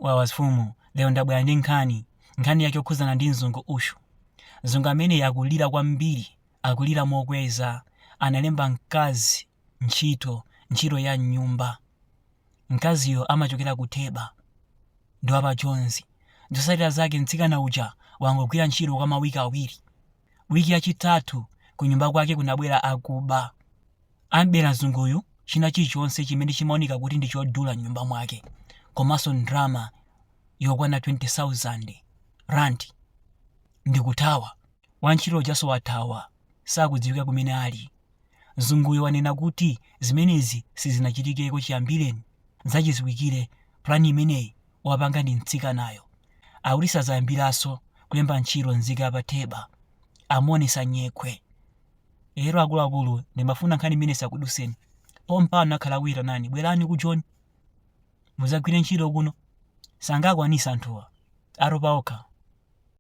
Wawa mfumu, lero ndabwera ndi nkhani. Nkhani yake yokhudzana ndi mzungu ushu. Mzungu ameneyi akulira kwambiri, akulira mokweza. Analemba mkazi ntchito, ntchito ya m'nyumba. Mkaziyo amachokera ku Theba, ndi wa pa Jonzi. Zotsatira zake mtsikana uja wangogwira ntchito kwa mawiki awiri. Wiki yachitatu kunyumba kwake kunabwera akuba. Ambera mzunguyu china chilichonse chimene chimaoneka kuti ndi chodula m'nyumba mwake komanso ndalama yokwana 20,000 rand ndikuthawa. Wantchito ujanso wathawa, sakudziwika kumene ali. Mzunguyo wanena kuti zimenezi sizinachitikeko chiyambireni. Zachidziwikire plan imeneyi wapanga ndi mtsikanayo. Akuti sazayambiranso kulemba ntchito nzika ya pa Theba. Amuonesa nyekhwe. Lero akuluakulu ndimafuna nkhani imeneyi isakuduseni. Pompano akhala akuitanani bwerani ku Joni muzagwire ntchito kuno. Sangakwanise anthuwa atopa okha.